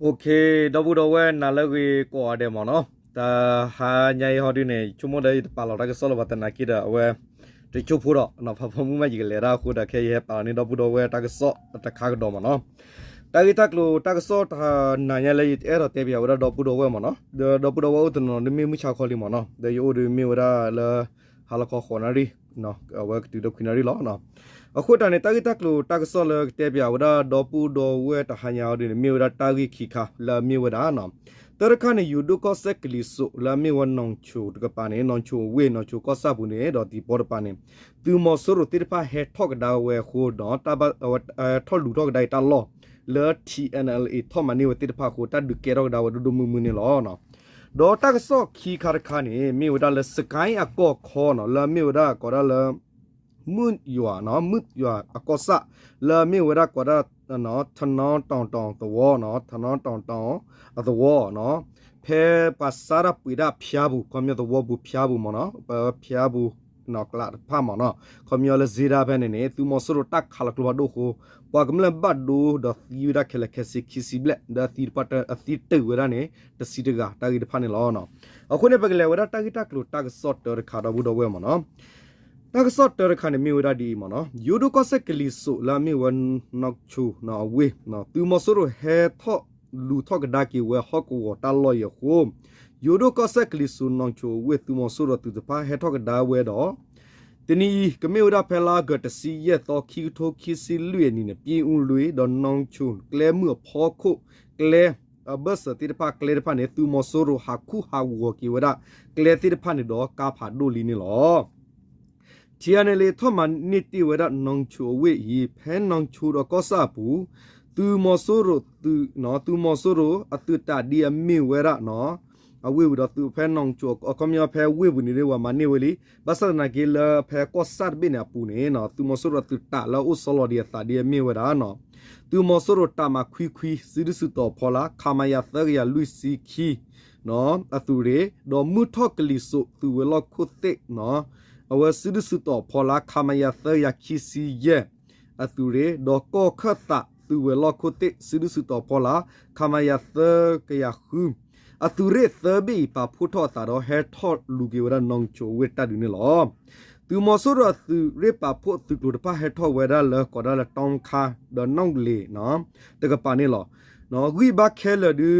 OK, ဒီပုၢ်ဒီဝဲၢ်နၤလၢအဂ့ၤကိးဂၤဒဲးမ့ၢ်နီၤ, တဟါညါအံၤဟီဒုန့ၣ် ယဆိကမိၣ်ဒီးယတပာ်လီၤတၢ်ကစီၣ်လၢၤဘၣ်သနာ်က့ဒီး အဝဲ တဆိဖိဒီး ပှၤဖီမုၢ်မးယကလဲၤတၢ်အဃိဒီး ခဲအံၤယဟဲပာ်လီၤန့ၢ်ဒီပုၢ်ဒီဝဲၢ်တၢ်ကစီၣ်တခါကဒီးမ့ၢ်နီၤ. တၢ်ဂ့ၢ်တၢ်ကျိၤတၢ်ကစီၣ်တနၤညါလၢယအဲၣ်ဒိးတဲပၠးဝဲဒၣ်ဒီပုၢ်ဒီဝဲၢ်မ့ၢ်နီၤ, ဒီးဒီပုၢ်ဒီဝဲၢ်အိၣ်တနီၤနီၤဒ်မ့ၢ်မုၢ်ဆါခီလံမ့ၢ်နီၤ, ဒီးယအိၣ်ဒီးမ့ၢ်ဝဲဒၣ်လၢ ဟါလီၤခီဃိးနၣ်ရံၣ် အဝဲကတုၤဒီးခွံနၣ်ရံၣ်လီၤ. အဃိတၢ်န့ၣ် တၢ်ဂ့ၢ်တၢ်ကျိၤတၢ်ကစီၣ်လၢကတဲပၠးဝဲဒၣ်ဒီပုၢ်ဒီဝဲၢ်တဟါညါအံၤဒုန့ၣ် မ့ၢ်ဝဲဒၣ်တၢ်ဂ့ၢ်ခံခါလၢအမ့ၢ်ဝဲဒၣ် တၢ်တခါန့ၣ် ယိၤဒိၣ်ကီၢ်စဲၣ်ကလံၤစိးလၢအမ့ၢ်ဝဲနီၣ်ဆိတကပၤန့ၣ် နီၣ်ဆိအဝ့ၢ် နီၣ်ဆိကီၢ်ဆၣ်ပူၤန့ၣ် ဒီးသံၣ်ဘီတပၤန့ၣ် သုးမီၤစိရိၤသ့ၣ်တဖၣ်ဟဲထီၣ်ကဒါဝဲအဃိဒီး ထီၣ်လူၤထီၣ်ကဒါအံၤတၢ်လီၢ် လၢ ထံၣ်အဲၣ်အဲၣ်လ်အ့ ထီၣ်မၤန့ၢ်ဝဲသ့ၣ်တဖၣ်အဃိ တၢ်ဒုးကဲထီၣ်ကဒါဝဲဒိၣ်ဒိၣ်မုၢ်မုၢ်န့ၣ်လီၤ. ဒီးတၢ်ကစီၣ်ခံခါတခါန့ၣ် မ့ၢ်ဝဲဒၣ်လၢစကဲအကီၢ်ခီနီၤ လၢအမ့ၢ်ဝဲဒၣ်ကိးဒၣ်လၢ မုၢ်ယွၤနီၤ မုၢ်ယွၤအကီၢ်ဆၣ် လၢအမ့ၢ်ဝဲဒၣ်ကိးဒၣ် ထနီတီၣ်တီၣ်သဝီနီၤ ထနီတီၣ်တီၣ်အသဝီနီၤ ဖဲပှၤစါတၢ်ပှ့ၤတၢ်ဖၠါပူၤ ခီပညီသဝီပူၤဖၠါပူၤမ့ၢ်နီၤ ပဖၠါပူၤ ကျးတဖၣ်မ့ၢ်နီၤ ခီပညီလၢစ့ဒၣ်ဖဲန့ၣ်န့ၣ် သုးမီၤစိရိၤတၢ်ခးလီၤကျိဖးဒိၣ်အဃိ ပှၤကမျၢၢ်ဘၣ်ဒိဒီးသံဝဲဒၣ်ခဲလၢာ်ခဲဆ့ခံဆံဘျဲၣ် ဒီးအသံတပှၢ်တၢၢ် အသံတ့ၢ်ဝဲဒၣ်န့ၣ် တဆံတဂၤ တၢ်ဂ့ၢ်တဖၣ်န့ၣ်လီၤ. အဃိန့ၣ် ပကလဲၤဝဲဒၣ်တၢ်ဂ့ၢ်တၢ်ကျိၤတၢ်ကစီၣ်တၢတခါဒီပုၢ်ဒီဝဲၢ်မ့ၢ်နီၤ တၢ်ကစီၣ်တၢတခါန့ၣ်မ့ၢ်ဝဲဒၣ်ဒ်အံၤမ့ၢ်နီၤ ယိၤဒိၣ်ကီၢ်စဲၣ်ကလံၤစိးလၢအမ့ၢ်ဝဲနီၣ်ဆိအဝ့ၢ် သုးမီၤစိရိၤဟဲထီၣ်လူၤထီၣ်ကဒါက့ၤဝဲဟီၣ်ကဝီၤတၢ်လီၢ်အံၤအဃိ ယိၤဒိၣ်ကီၢ်စဲၣ်ကလံၤစိးနီၣ်ဆိအဝ့ၢ် သုးမီၤစိရိၤသုးတဖၣ်ဟဲထီၣ်ကဒါဝဲဒီး တနံၤအံၤ ကမ့ၢ်ဝဲဒၣ်ဖဲလါအီကူးတဆံယဲၢ်သီ ခံကထိခံဆံလွံၢ်အနံၤန့ၣ် ပၠ့အူလွံၢ် ဒီးနီၣ်ဆိကျဲမုၢ်အဖီခိၣ် ကျဲ အဘၢၣ်စၢၤသ့ၣ်တဖၣ် ကျဲတဖၣ်န့ၣ် သုးမီၤစိရိၤဟးခူၣ်ဟးဂီၤက့ၤဝဲဒၣ် ကျဲသ့ၣ်တဖၣ်န့ၣ်ဒီးကါဖးဒိၣ်လံန့ၣ်လီၤ. ထံၣ်အဲၣ်အဲၣ်လ်အ့ ထီၣ်မၤန့ၢ်တ့ၢ်ဝဲဒၣ်နီၣ်ဆိအဝ့ၢ်အံၤ ဖဲနီၣ်ဆိဒီးကီၢ်ဆၣ်အပူၤ သုးမီၤစိရိၤသုး သုးမီၤစိရိၤအသုးတၢ်ဒ်အမ့ၢ်ဝဲဒၣ် အဝ့ၢ်ဝံၤဒီးသုးဖဲနီၣ်ဆိ အခီပညီဖဲဝ့ၢ်ပူၤန့ၣ်ဒ်ဝဲမၤန့ၢ်ဝဲလံ ဘၣ်ဆၣ်သနာ်က့လၢဖဲကီၢ်ဆၣ်တဘ့ၣ်န့ၣ်အပူၤန့ၣ် သုးမီၤစိရိၤအသုးတၢ်လၢအအိၣ်ဆီလီၤဒံးအသးဒ်အမ့ၢ်ဝဲဒၣ် သုးမီၤစိရိၤတၢ်မၤခွံခွံ စုဒုၣ်စုတီၤဖီလာ် ခမရ သၢကယၤလွံၢ်ဆံခံ အသုးရ့ၣ် ဒီးမုၢ်ထီၣ်ကလံၤစိးသုးဝဲၤလီၢ်ခိၣ်သ့ၣ် အဝဲစုဒုၣ်စုတီၤဖီလာ် ခမရ သၢကယၤခံဆံယဲၢ် အသုးရ့ၣ် ဒီးကီၢ်ခၢၣ်သးသုးဝဲၤလီၢ်ခိၣ်သ့ၣ် စုဒုၣ်စုတီၤဖီလာ် ခမရ သၢကယၤဃု အသုးရ့ၣ်သၢဘ့ၣ်အံၤ ပာ်ဖှိၣ်ထီၣ်အသးဒီးဟဲထီၣ်လူၤက့ၤဝဲဒၣ်နီၣ်ဆိအဝ့ၢ်တၢ်ဒုးန့ၣ်လီၤ. သုးမီၤစိရိၤအသုးရ့ၣ်ပာ်ဖှိၣ်သုးကျိၤတဖၣ်ဟဲထီၣ်ဝဲဒၣ်လၢကိးဒၣ်လၢတီခါ ဒီးနီၣ်လ့ၤ တကပၤန့ၣ်လီၤ. ဂံၢ်ဘါခဲလၢာ်ဒု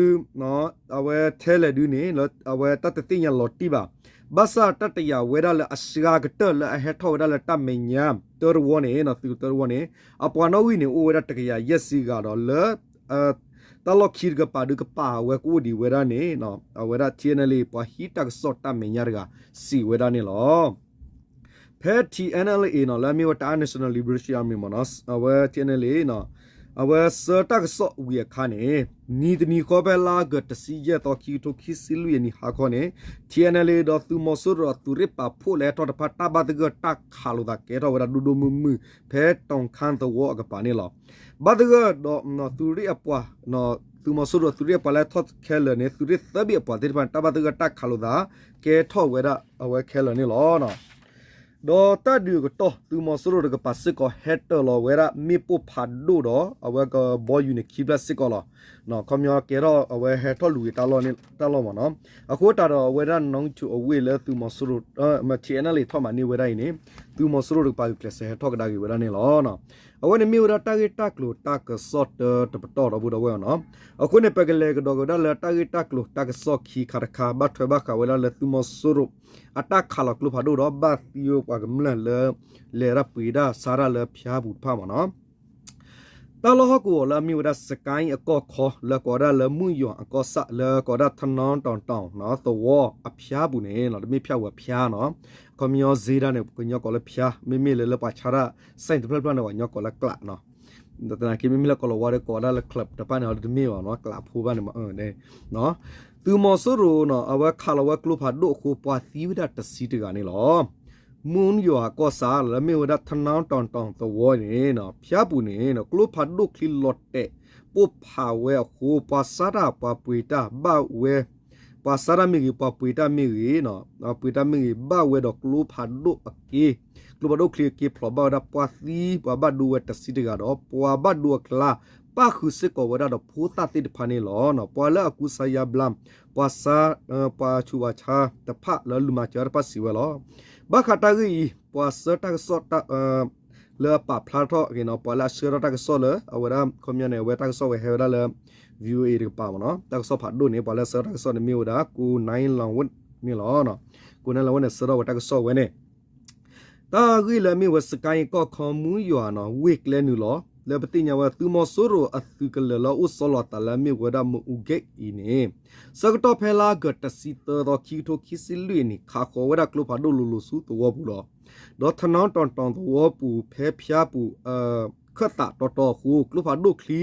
အဝဲထဲလဲၣ်ဒုန့ၣ် အဝဲတၢ်တသ့ၣ်ညါလီၤတံၢ်ဘၣ်. ဘၣ်ဆၣ်တၢ်တယာ်ဝဲဒၣ်လၢအစှၤကတၢၢ်လၢအဟဲထီၣ်ဝဲဒၣ်လၢတၢ်မဲာ်ညါ တၢတဝီန့ၣ် သုးတၢတဝီန့ၣ် အပှၤနီၣ်ဂံၢ်န့ၣ် အိၣ်ဝဲဒၣ်တကယၤယဲၢ်ဆံဂၤဒီးလၢ တၢ်လီၢ်ခံတကပၤဒုကပာ်ဝဲကအိၣ်ဒံးဝဲဒၣ်န့ၣ် အဝဲဒၣ် ထံၣ်အဲၣ်အဲၣ်လ်အ့ ပှၤဟံးတၢ်ကစီၣ်တၢ်မဲာ်ညါတဂၤ စံးဝဲဒၣ်န့ၣ်လီၤ. ဖဲ ထံၣ်အဲၣ်အဲၣ်လ်အ့ နီၤ လၢအမ့ၢ်ဝဲတၢ် National Liberation Army မ့ၢ်နီၤ အဝဲ ထံၣ်အဲၣ်အဲၣ်လ်အ့ နီၤ အဝဲဆှၢတၢ်ကစီၣ်ဝံၤအခါန့ၣ် နံၤတနံၤဃီဖဲလါအီကူးတဆံယဲၢ်သီ ခံကထိခံဆံလွံၢ်အနံၤဟါခီန့ၣ် ထံၣ်အဲၣ်အဲၣ်လ်အ့ ဒီးသုးမီၤစိရိၤအသုးရ့ၣ်ပာ်ဖှိၣ်လၢဟဲထီၣ်တဖၣ် တၢ်ဘၣ်သဂၢၢ်တၢ်ခးလိာ်သးကဲထီၣ်ဝဲဒၣ်ဒိၣ်ဒိၣ်မုၢ်မုၢ် ဖဲတီခါသဝီအကပၤန့ၣ်လီၤ. ဘၣ်သဂၢၢ်ဒီးသုးရ့ၣ်အပှၤ သုးမီၤစိရိၤသုးရ့ၣ်အပှၤလၢဟဲထီၣ်ခဲလၢာ်န့ၣ် သုးရ့ၣ်သၢဘ့ၣ်အပှၤသ့ၣ်တဖၣ်န့ၣ် တၢ်ဘၣ်သဂၢၢ်တၢ်ခးလိာ်သး ကဲထီၣ်ဝဲဒၣ်အဝဲခဲလၢာ်န့ၣ်လီၤ. ဒီးတၢ်ဒုးအကတီၢ် သုးမီၤစိရိၤတကပၤစ့ၢ်ကီး ဟဲတၢၤလီၤဝဲဒၣ်မ့ၣ်ပိၢ်ဖးဒိၣ်ဒီး အဝဲကဘီယူၤန့ၣ်ခံဖျၢၣ်စ့ၢ်ကီးလီၤ. ခီပညီကဲထီၣ်အဝဲဟဲထီၣ်လူၤက့ၤတၢ်လီၢ်မ့ၢ်နီၤ. အဃိသတးဒီးအဝဲဒၣ်နီၣ်ဆိအဝ့ၢ်လၢ ထံၣ်အဲၣ်အဲၣ်လ်အ့ ထီၣ်မၤန့ၢ်ဝဲဒၣ်အံၤန့ၣ် သုးမီၤစိရိၤတကပၤဂုာ်ကျဲးစၢးဟဲထီၣ်ကဒါက့ၤဝဲဒၣ်န့ၣ်လီၤ. အဝဲန့ၣ်မ့ၢ်ဝဲဒၣ်တၢ်ဂ့ၢ်တၢ်ကျိၤတၢ်ကစီၣ်တၢတပတီၢ်ဒီပုၢ်ဒီဝဲၢ်နီၤ. အဃိန့ၣ် ပကလဲၤကဒီးက့ၤဝဲဒၣ်လၢတၢ်ဂ့ၢ်တၢ်ကျိၤတၢ်ကစီၣ်ခံခါတခါ ဘၣ်ထွဲဘၣ်ဃးဝဲဒၣ်လၢသုးမီၤစိရိၤ အတၢ်ခးလီၤကျိဖးဒိၣ်ဒီး ဘၣ်သံဝဲပှၤကမျၢၢ်လၢ လဲၤတၢ်ပှ့ၤတၢ်ဆါတၢ်လၢဖၠါပူၤတဖၣ်မ့ၢ်နီၤ. တၢ်လီၢ်ဟီၣ်ကဝီၤလၢအမ့ၢ်ဝဲဒၣ်စကဲအကီၢ်ခီ လၢကိးဝဲဒၣ်လၢမုၢ်ယွၤအကီၢ်ဆၣ် လၢကိးဝဲဒၣ်ထနီတီၣ်တီၣ် သဝီအဖၠါပူၤန့ၣ် တမ့ၢ်ဖၠါဝဲဖၠါနီၤ. ခီပညီစ့ဒၣ်န့ၣ် ပကညီကိးလၢဖၠါ မ့မ့ၢ်လၢလၢပှၤဆါတၢ် စဲတဖျၢၣ်တဖျၢၣ်န့ၣ် ပှၤကညီကိးလၢကျးနီၤ. သနာ်က့မ့မ့ၢ်လၢကိၤလၤဝါဒီးကိးဝဲဒၣ်လၢကျးတဖၣ်န့ၣ် တမ့ၢ်ဘၣ်နီၤ ကျးဖိဘၣ်န့ၣ်မ့ၢ် သုးမီၤစိရိၤနီၤ အဝဲခးလီၤဝဲကျိဖးဒိၣ်အဃိ ပှၤသံဝဲဒၣ်တဆံတဂၤန့ၣ်လီၤ. မုၢ်ယွၤအကီၢ်ဆၣ် လၢမ့ၢ်ဝဲဒၣ်ထနီတီၣ်တီၣ်သဝီန့ၣ် ဖၠါပူၤန့ၣ် ကျိဖးဒိၣ်ချံလီၤတဲာ်ပိၢ်ဖးဝဲအဃိ ပှၤဆါတၢ်ပှၤပှ့ၤတၢ်ဘၣ်ဝဲ ပှၤဆါတၢ်မ့ၢ်ဂ့ၤ ပှၤပှ့ၤတၢ်မ့ၢ်ဂ့ၤ ပှ့ၤတၢ်မ့ၢ်ဂ့ၤ ဘၣ်ဝဲဒီးကျိဖးဒိၣ်အက့ ကျိဖးဒိၣ်ချံအက့ဖျိးဘၣ်ဝဲဒၣ် ပှၤသံပှၤဘၣ်ဒိဝဲတဆံတဂၤဒီး ပှၤဘၣ်ဒိအကျါ ပၣ်ဃုာ်စ့ၢ်ကီးဝဲဒၣ်ဒီးဖိသၣ်သ့ၣ်တဖၣ်န့ၣ်လီၤ. ပှၤလၢအကူစါယါဘျါ ပှၤဆါ ပှၤဆူးပှၤဆါတဖၣ်လၢလူၤမၤစၢၤတၢ်တဖၣ်စံးဝဲလီၤ. ဘၣ်ဃးတၢ်ဂ့ၢ်အံၤ ပှၤဆှၢတၢ်ကစီၣ် လၢအပာ်ဖျါထီၣ်က့ၤနီၤ ပှၤလၢအဆှၢထီၣ်တၢ်ကစီၣ်လၢ အဝဲဒၣ်ခီပညီန့ၣ် အဝဲတၢ်ကစီၣ်ဝဲဟဲဝဲဒၣ်လၢ VOA တကပၤမ့ၢ်နီၤ တၢ်ကစီၣ်ဖးဒိၣ်န့ၣ် ပှၤလၢအဆှၢတၢ်ကစီၣ်န့ၣ် မ့ၢ်ဝဲဒၣ် ကိးနၢလီၤဝဲန့ၣ်လီၤ. ကိးနၢလီၤဝဲန့ၣ် ဆှၢထီၣ်ဝဲတၢ်ကစီၣ်ဝဲန့ၣ် တၢ်ဂ့ၢ်လၢအမ့ၢ်ဝဲစကဲကီၢ်ခီမူယွၤနီၤ ဝ့ၢ်ကျဲနုာ်လီၤ လၢပသ့ၣ်ညါဝဲ သုးမီၤစိရိၤအသုးကလၢၤလၢအအိၣ်ဆီလီၤအသးလၢအမ့ၢ်ဝဲဒၣ်မအူကဲအံၤန့ၣ် ဆၢကတီၢ်ဖဲလါအီကူးတဆံသၢသီ ခံကထိခံဆံလွံၢ်အနံၣ် ခးဃီၤဝဲဒၣ်ကျိဖးဒိၣ်လိၤလိၤဆူသဝီပူၤလီၤ. ဒီးထနီတၢ်တီၤသဝီပူၤ ဖဲဖၠါပူၤ ခၢၣ်သးတီတီအဃိ ကျိဖးဒိၣ်ချံ လီ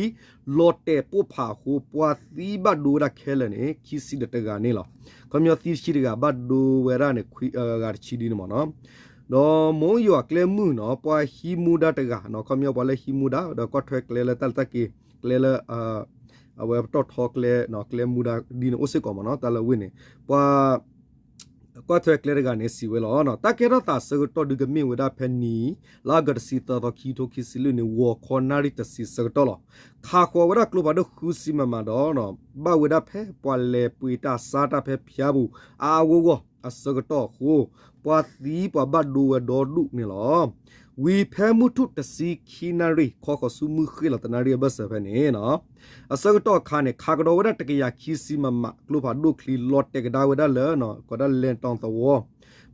ၤတဲာ်ပိၢ်ဖးအဃိ ပှၤသံဘၣ်ဒိဝဲဒၣ်ခဲလၢာ်န့ၣ် ခံဆံဒီးတဂၤန့ၣ်လီၤ. ခီပညီသံတဆံတဂၤ ဘၣ်ဒိဝဲဒၣ်န့ၣ် ဂၤတဆံဒ်န့ၣ်မ့ၢ်နီၤ. ဒီးမိယွၤကျဲမုၢ်နီၤ ပှၤဟံးမူဒါတဂၤနီၤ ခီပညီပှၤလၢဟံးမူဒါ ဒီးကွၢ်ထွဲကျဲလၢတၢ်လၢတၢ်က့ၤ ကျဲလၢ အဝဲပတီၢ်ထီကျဲ ကျဲမူဒါဒ်န့ၣ်အိၣ်စ့ၢ်ကီးမ့ၢ်နီၤ တၢ်လၢဝ့ၢ်န့ၣ် ပှၤ ကွၢ်ထွဲကျဲတဂၤန့ၣ် စံးဝဲလီၤ. တၢ်ကဲထီၣ်သးဆၢကတီၢ်ဒုးကမ့ၢ်ဝဲဒၣ်ဖဲနံၤ လါအီကူးတဆံသၢသီ ခံကထိခံဆံလွံၢ်န့ၣ် ဂီၤခီနၣ်ရံၣ်တဆံဆၢကတီၢ်လီၤ. ခးဃီၤဝဲဒၣ်ကျိဖးဒိၣ်ဃုဆံမမဒီး ဘၣ်ဝဲဒၣ်ဖဲပှၤလဲၤပှ့ၤတၢ်ဆါတၢ်ဖဲဖၠါပူၤ အါအါဂီၢ်ဂီၢ်အဆၢကတီၢ်အဃိ ပှၤသံပှၤဘၣ်ဒိဝဲဒီဒူၣ်န့ၣ်လီၤ. ဝံၤဖဲမုၢ်ထူၣ်တဆံခံနၣ်ရံၣ် ခီဃီၤဆူမုၢ်ဃ့ၢ်လီၤတနၣ်ရံၣ်အဘၢၣ်စၢၤဖဲန့ၣ် အဆၢကတီၢ်အခါန့ၣ် ခးကဒီးဝဲဒၣ်တကယၤခံဆံမမ ကျိဖးဒိၣ်ချံ လီၤတဲာ်ကဒါဝဲဒၣ်လၢ ကီးဒၣ်လဲၤတီၤသဝီ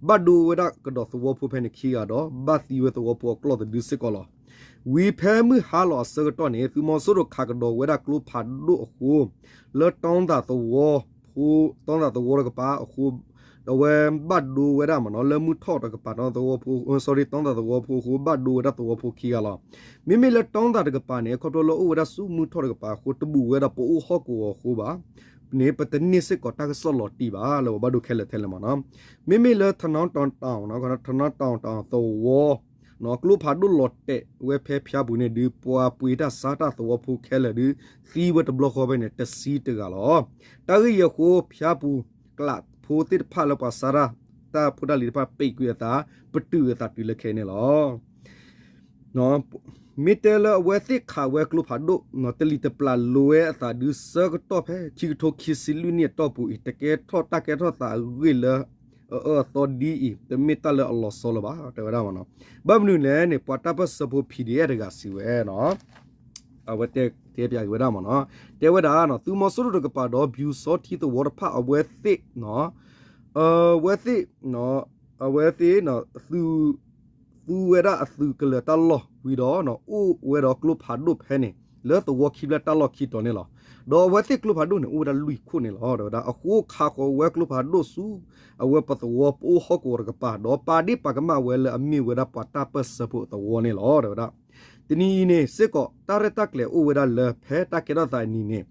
ဘၣ်ဒိဝဲဒၣ်ကဒီးသဝီဖိဖဲန့ၣ်ခံဂၤဒီး ဘၣ်သံဝဲသဝီဖိအကျီၢ်တဒုစ့ၢ်ကီးလီၤ. ဝံၤဖဲမုၢ်ဟါလီၤအဆၢကတီၢ်န့ၣ် သုးမီၤစိရိၤခးကဒီးဝဲဒၣ်ကျိဖးဒိၣ်အဃိ လၢတီသးသဝီဖိ တီသးသဝီတကပၤအဃိ အဝဲဘၣ်ဒိဝဲဒၣ်မ့ၢ်နီၤ လၢမုၢ်ထီၣ်တကပၤ တီသးသဝီဖိ sorry တီသးသဝီဖိအဃိ ဘၣ်ဒိဝဲဒၣ်သဝီဖိခံဂၤလီၤ. မ့မ့ၢ်လၢတီသးတကပၤန့ၣ် ခီဖျိလၢအိၣ်ဝဲဒၣ်ဆူမုၢ်ထီၣ်တကပၤအဃိ တဘူၣ်ဝဲဒၣ်ပအိၣ်ဟီၣ်ကဝီၤအဃိဘၣ် န့ၣ် ပတန့ၢ်စ့ၢ်ကီးတၢ်ကစီၣ်လီၤတံၢ်ဘၣ် လၢပဘၣ်ဒိခဲလၢာ်ထဲလဲၣ်မ့ၢ်နီၤ. မ့မ့ၢ်လၢထနီတီၤတီၤ ထနီတီၤတီၤသဝီ ကျိဖးဒိၣ်လီၤတဲာ်ဝဲဖဲဖၠါပူၤန့ၣ်ဒုး ပှၤပှ့ၤတၢ်ဆါတၢ်သဝီဖိခဲလၢာ်ဒုး သံဝဲတဘျီဃီဖဲန့ၣ် တဆံတဂၤလီၤ. တၢ်ဂ့ၢ်အံၤအဃိ ဖၠါပူၤကျးဖိသ့ၣ်တဖၣ်လၢပှၤဆါတၢ် တၢ်ဖိတၢ်လံၤတဖၣ် ပံးကွံာ်အသး ပတုာ်အသးတုၤလၢခဲအံၤန့ၣ်လီၤ. မ့ၢ်တဲလၢအဝဲသ့ၣ်ခးဝဲကျိဖးဒိၣ် တလံၤတပျၢ်လိဝဲအသးဒုးဆၢကတီၢ်ဖဲ ခံကထိခံဆံလွံၢ်နံၣ်အတီၢ်ပူၤအံၤ တကဲထီၣ်တၢ်ကဲထီၣ်သးအဂ့ၢ်လၢ အအၢအသီဒ်အံၤ တမ့ၢ်တၢ်လၢအလီၤဆီလၢၤဘၣ် တဲဝဲဒၣ်မ့ၢ်နီၤ. ဘၣ်မနုၤလဲၣ်န့ၣ် ပှၤတၢ်ပၢၢ်ဆၢဖိ PDF တဂၤစံးဝဲနီၤ အဝဲတဲပၠးက့ၤဝဲဒၣ်မ့ၢ်နီၤ တဲဝဲဒၣ်နီၤ သုးမီၤစိရိၤတကပၤဒီး ပျူစောထီးသဝီတဖၣ်အဝဲသ့ၣ် အဝဲသ့ၣ် အဝဲသ့ၣ် သူဝဲဒၣ်အသုးကလၢၤတၢ်လီၢ်ဝံၤဒီး အိၣ်ဝဲဒီးကျိဖးဒိၣ်ဖဲန့ၣ် လၢသဝီခံဖျၢၣ်တၢ်လီၢ်ခံတီၤန့ၣ်လီၤ. ဒီးအဝဲသ့ၣ်ကျိဖးဒိၣ်န့ၣ် အိၣ်ဝဲဒၣ်လွံၢ်ခိၣ်န့ၣ်လီၤ တဲဝဲဒၣ်. အဃိခးဃီၤဝဲကျိဖးဒိၣ်ဆူ အဝဲပသဝီပအိၣ်ဟီၣ်ကဝီၤတကပၤ ဒီးပာ်ဒ့ၣ်ပာ်ကမၣ်ဝဲလၢအမ့ၢ်ဝဲဒၣ်ပှၤတၢ်ပၢၢ်ဆၢဖိအသဝီန့ၣ်လီၤ တဲဝဲဒၣ်. တနံၤအံၤန့ၣ်စ့ၢ်ကီး တၢ်ရဲၣ်တၢ်ကျဲၤအိၣ်ဝဲဒၣ်လၢဖဲတၢ်ကဲထီၣ်သးအနံၤန့ၣ်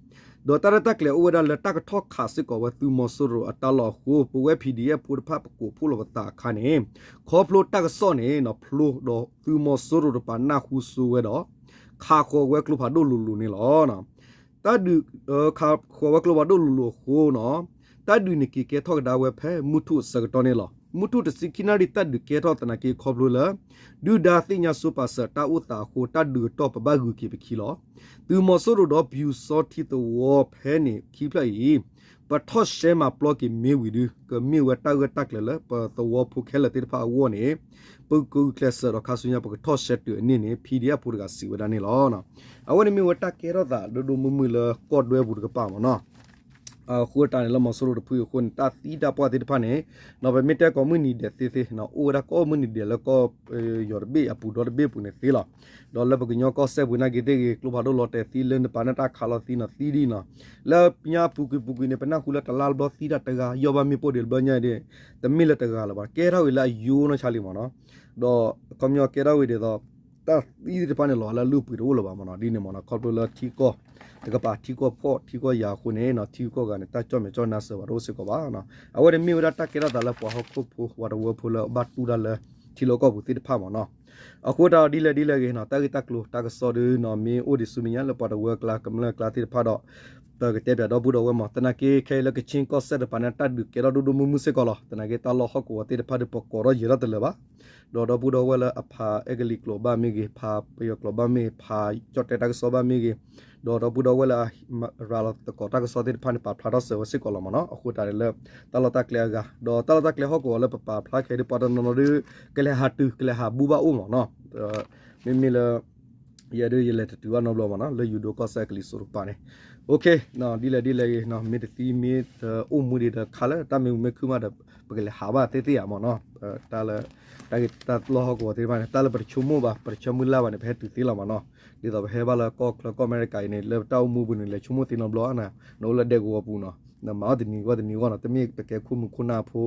ဒီးတၢ်ရဲၣ်တၢ်ကျဲၤအိၣ်ဝဲဒၣ်လၢတၢ်ကထီၣ်ခးစ့ၢ်ကီးဝဲသုးမီၤစိရိၤအတၢ်လီၢ်အဃိ ပဝဲ PDF ဖိတဖၣ်ပကိးဖှိၣ်လီၤပသးအခါန့ၣ် ခီဖျိတၢ်ကစီၣ်န့ၣ် ဖျိဒီးသုးမီၤစိရိၤတကပၤနၢ်ဟူဆိဝဲဒီး ခးဃီၤဝဲကျိဖးဒိၣ်လိၤလိၤန့ၣ်လီၤ. တၢ်ဒုး ခးဃီၤဝဲကျိဖးဒိၣ်လိၤလိၤအဃိနီၤ တၢ်ဒုးန့ၣ်က့ၤကဲထီၣ်ကဒါဝဲဖဲမုၢ်ထူၣ်အဆၢကတီၢ်န့ၣ်လီၤ. မုၢ်ထူၣ်တဆံခံနၣ်ရံၣ် တၢ်ဒုးကဲထီၣ်သနာ်က့ခီဖျိလၢ ဒုၣ်ဒါသ့ၣ်ညါစိပာ်စၢၤတၢ်အိၣ်သးအဃိ တၢ်ဒုးအတီၢ်ပဘၣ်ဂုၤက့ၤပခံလီၤ. သုးမီၤစိရိၤဒီးပျူစောထီးသဝီဖဲန့ၣ်ခံဖျၢၣ်အံၤ ပထီၣ်ရှဲမၤပျီက့ၤမ့ၢ်ဝံၤဒုး ကမ့ၢ်ဝဲတၢ်ဂၢၢ်တၢ်ကျၢၤလၢပသဝီဖိခဲလၢာ်သ့ၣ်တဖၣ်အဂီၢ်န့ၣ် ပကဂုာ်ကျဲးစၢးဒီးခါဆူညါ ပကထီၣ်ရှဲတုၤအန့ၢ်န့ၣ် PDF ဖိတဂၤစံးဝဲဒၣ်န့ၣ်လီၤ. အဝဲန့ၣ်မ့ၢ်ဝဲတၢ်ကဲထီၣ်သးဒိၣ်ဒိၣ်မုၢ်မုၢ်လၢကီၢ်ဒွဲပူၤတကပၤမ့ၢ်နီၤ အဃိတၢ်န့ၣ်လၢမီၤစိရိၤတဖုအံၤအဃိန့ၣ် တၢ်သံတၢ်ပှၢ်သ့ၣ်တဖၣ်န့ၣ် ပမ့ၢ်တဲကိးမုၢ်နံၤဒဲးသ့သ့ အိၣ်ဝဲဒၣ်ကိးမုၢ်နံၤဒဲးလၢကီၢ်ယီၤတဘ့ၣ်အပူၤဒီတဘ့ၣ်ပူၤန့ၣ်သ့လီၤ. ဒီးလၢပကညီကီၢ်စဲၣ်ပူၤနာ်က့သ့ၣ်ဂ့ၤ ကျိဖးဒိၣ်လီၤတဲာ်သံလၢနပာ်နတၢ်ခးလီၤသံနီၤသံဒ်နီၤ လၢညါပူၤကွံာ်ပူၤကွံာ်န့ၣ် ပနၢ်ဟူလၢတလါတဘျီသံတၢ်တဂၤ ယီၢ်ဘၣ်မ့ၣ်ပိၢ်ဒံးတဘျီညါဒ် တမ့ၢ်လၢတဂၤလၢၤဘၣ် ကဲထီၣ်ဝံၤလၢအယိနီၢ်ဆါလံမ့ၢ်နီၤ ဒီးခီပညီကဲထီၣ်ဝံၤဒ်သိး တၢ်သံသ့ၣ်တဖၣ်န့ၣ်လီၤလၢအလုၢ်အပှ့ၤတအိၣ်လၢၤဘၣ်မ့ၢ်နီၤ ဒ်န့ၣ်မ့ၢ်နီၤ ခီဖျိလၢထံကီၢ်တကပၤ ထံကီၢ်ဖှီၣ်ထံကီၢ်ယာ်အဃိန့ၣ် ထံဂုၤကီၢ်ဂၤန့ၣ် တၢ်ကၠီၣ်မဲာ်ကၠီၣ်နါစၢၤဘၣ်တအိၣ်စ့ၢ်ကီးဘၣ်. အဝဲန့ၣ်မ့ၢ်ဝဲဒၣ်တၢ်ကဲထီၣ်သးလၢပှၤဟီၣ်ခိၣ်ဖိ ပှၤတဝၢဖိလၢအဘၣ်တူၢ်တၢ်လၢ ထံလီၢ်ကီၢ်ပူၤသ့ၣ်တဖၣ်မ့ၢ်နီၤ အဃိတၢ်ဒ်လဲၣ်ဒ်လဲၣ်ဂ့ၤနီၤ တၢ်ဂ့ၢ်တၢ်ကျိၤတၢ်ကစီၣ်ဒုနီၤ မ့ၢ်အိၣ်ဒံးဆူမဲာ်ညါလၢပှၤတဝၢကျါ ကမျၢၢ်ကျါသ့ၣ်တဖၣ်ဒီး ပကတဲပၠးဒီပုၢ်ဒီဝဲၢ်မး သနာ်က့ခဲအံၤလၢကခ့ၣ်ကီၢ်စဲၣ်တပၤန့ၣ် တၢ်ဒုးကဲထီၣ်ဒိၣ်ဒိၣ်မုၢ်မုၢ်စ့ၢ်ကီးလီၤ. သနာ်က့တၢ်လီၢ်ဟီၣ်ကဝီၤသ့ၣ်တဖၣ်ဒုး ပကိးထီၣ်ယဲၤထီၣ်တလၢာ်ဘၣ်. ဒီးဒီပုၢ်ဒီဝဲၢ်လၢအဖးအဲကလံးကျိာ်ဘၣ်မ့ၢ်ဂ့ၤ, ဖးပယီၤကျိာ်ဘၣ်မ့ၢ်ဂ့ၤ, ဖးကၠီၣ်တဲၣ်တၢ်ကစီၣ်ဘၣ်မ့ၢ်ဂ့ၤ, ဒီးဒီပုၢ်ဒီဝဲၢ်လၢအရၤလီၤသကိးတၢ်ကစီၣ်သ့ၣ်တဖၣ်န့ၣ် ပာ်ဖျါထီၣ်စၢၤဝဲစ့ၢ်ကီးလီၤမးနီၤ. အဃိတၢ်န့ၣ်လၢ တၢ်လီၢ်တၢ်ကျဲအဂၤ ဒီးတၢ်လီၢ်တၢ်ကျဲဟီၣ်ကဝီၤလၢပပာ်ဖျါခဲအံၤဒုး ပှၤတနီၤနီၤဒုး ကလဲၤဟးတုၤ ကလဲၤဟးဘူးဘၣ်အိၣ်မးနီၤ. မ့မ့ၢ်လၢ ယဲဒုးယလဲၤတတုၤဘၣ်နီတဘျီမးနီၤ လၢယိၤဒိၣ်ကီၢ်စဲၣ်ကလံၤစိးတကပၤန့ၣ်. ဒ်လဲၣ်ဒ်လဲၣ်ဂ့ၤ မ့ၢ်တသံမ့ၢ်တအိၣ်မူဒံးဒီးခါလၢ တၢ်မ့ၢ်မ့ၢ်ခုၣ်မးဒီး ပကလဲၤဟးဘၣ်သ့သ့ဧါမးနီၤ. တၢ်လၢ တၢ်ဂ့ၢ်တၢ်လီၢ်ဟီၣ်ကဝီၤသ့ၣ်တဖၣ်န့ၣ် တၢ်လၢပတဆိကမိၣ်ဘၣ် ပတဆၢမုၢ်လၢ်ဘၣ်န့ၣ် ပဟဲတုၤသ့လီၤမးနီၤ. ဒ်သိးပဟဲဘၣ်လၢကီၢ်ချၢကီၢ်အမဲရကၤအံၤန့ၣ် လၢတၢ်အိၣ်မူပူၤန့ၣ် လဲၤဆိကမိၣ်သ့နီတဘျီဧါ, နအိၣ်လၢဒဲကဝီၤပူၤနီၤ နမၤအီၣ်တနံၤဂီၢ်တနံၤဂီၢ်နီၤ တမ့ၢ်ပကဲခိၣ်မူခိၣ်နၢ်အဖိ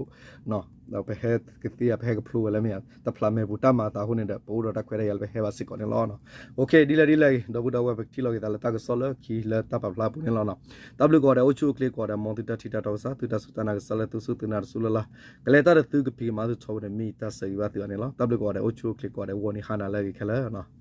ပဟဲကသ့ဧါ ပဟဲကဖျိဝဲလၢမ့ၢ်ဧါ တဖျးမဲာ်ပူၤတၢ်မၤအသးအဃိန့ၣ်ဒီး ပအိၣ်ဒီးတၢ်ခွဲးတၢ်ယာ်လၢပဟဲဘၣ်စ့ၢ်ကီးန့ၣ်လီၤ. ဒ်လဲၣ်ဒ်လဲၣ်ဂ့ၤ ဒီပုၢ်ဒီဝဲၢ် ပကထံၣ်လိာ်က့ၤသးလၢတၢ်ကစီၣ်လၢခံလၢတၢ်ပာ်ဖျါအပူၤန့ၣ်လီၤနီၤ. တၢ်ဘျုးကိးဂၤဒဲး အိၣ်ဆူၣ်အိၣ်ချ့ကိးဂၤဒဲး မ်သုတၢ်ထံၣ်တၢ်တီကစၢ် သုတၢ်စူၢ်တၢ်နာ်ကစၢ်လၢသုစူၢ်သုနာ်တစူၢ်လၢ်လၢ် ကလဲၤတၢ်ဒီးသုကဖံးကမၤသုထီဘိန့ၣ် မ့ၢ်ယတၢ်ဆၢဂ့ၤဘၣ်သုအီၤန့ၣ်လီၤ. တၢ်ဘျုးကိးဂၤဒဲး အိၣ်ဆူၣ်အိၣ်ချ့ကိးဂၤဒဲး ဂီၤနံၤဟါနၤလၢအဂ့ၤခဲလၢာ်